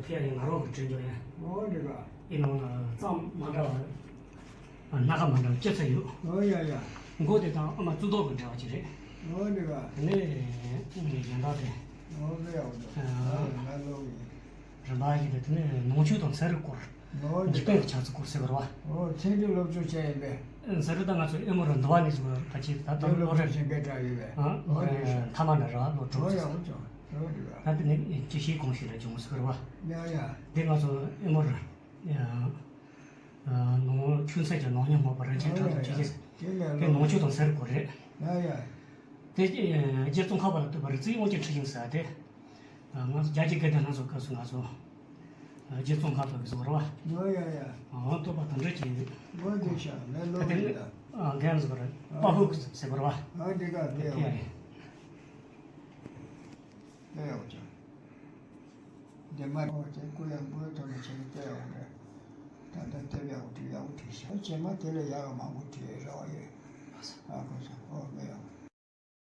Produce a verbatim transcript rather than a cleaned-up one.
ཕེ་ཡ་ཡིན་ང་རང་གི་དྲན་རྒྱུ་ཡིན། ཨོ་འདི་ག་ཨེ་ནང་ལ་གཙང་མ་འདྲ་བ། སྣ་ཁ་མ་འདྲ་བ་ཅི་ཚ་ཡོད། ཨོ་ཡ་ཡ། མགོ་དེ་དང་ཨ་མ་བཙུན་ཐོག་གི་འབྲེལ་བ་ཅིག་རེད། ཨོ་འདི་ག་དེ་ནས་ངས་གཞན་དག་དེ། ཨོ་ལེ་ཡ་འོ་འདི་ཨ་ང་ལོ་ཡིན། རིམ་པ་ཞིག་ལ་དེ་ནས་ནང་ཆོས་དང་ཚན་རིག་སྐོར། ཨོ་འདི་འཇིག་རྟེན་གྱི་ཆགས་ཚུལ་སྐོར་ཟེར་བ་རེད་བ། ཨོ་ཚན་རིག་སློབ་སྦྱོང་བྱས་ཡིན་པས། ཚན་རིག་ད་ང་ཚོ་ཨེ་མོ་ར་འདི་བ་ནས་བཟུང་ད་ཅི་ད་ལྟ་ལོ་རེ་བཞིན་པའི་འདྲ་ཡོད་པས། ཨོ་རེ་མཐའ་མ་ན་ར་ལོ་དྲུག་ཨོ་ཡ་ཙམ། ཨོ་ཅང་ཨོ་འདི་ག་ད་དེ་ནས་ཅི་ཞིག་གོང་ཞིག་ལ་བྱུང་ཟེར་བ། ཡ་ཡ། འདི་ང་ཚོ་ཨེ་མོ་ར། ནང་ཆུང་ཚད་ཀྱི་ནང་སྙིང་མ་བར་རང་ཁྱིམ་དྲག་ཏུ་བྱེད་ཀྱི། དེ་ནང་ཆོས་དང་ཚན་རིག་སྐོར་རེད། དེ་རྗེ་ཙོང་ཁ་པ་ལ་ལྟོས་པ་རིག་རྩལ་དབང་གི་ཁྲི་ཤིང་ཟེར་ཏེ། ང་ཚོ་རྒྱ་ཆེ་སྐད་དེ་སྣ་ཚོགས་སྐབས་སུ་ང་ཚོ་རྗེ་ཙོང་ཁ་པ་གི་བཟོ་བར་བ། ཨང་ཐོབ་པ་དང་འདྲ་ཅིག་ཡིན། ད་དེ་ནི་རྒན་བཟོ་བར་དཔའ་ཧུག་ཟེར་བར་བ། དེ་ཡང་རེད། ལས་ཡག་ཅིང་། འདི་མ་ཐོག་ཅིག་སྐུ་ཡང་སྐུའི་ཐོག་ནས་བྱས་ནས་བལྟས་ཡག་རེད། ད་ལྟ་དེབ་ཡག་པོ་བྲིས་ཡག་པོ་བྲིས་ཤག་རྗེས་མ་དེ་ལས་ཡག་མང་པོ་བྲིས་རེ་བ་ཡོད། ཨ་ཁོ་ཚོ་ཨོ་ལས་ཡག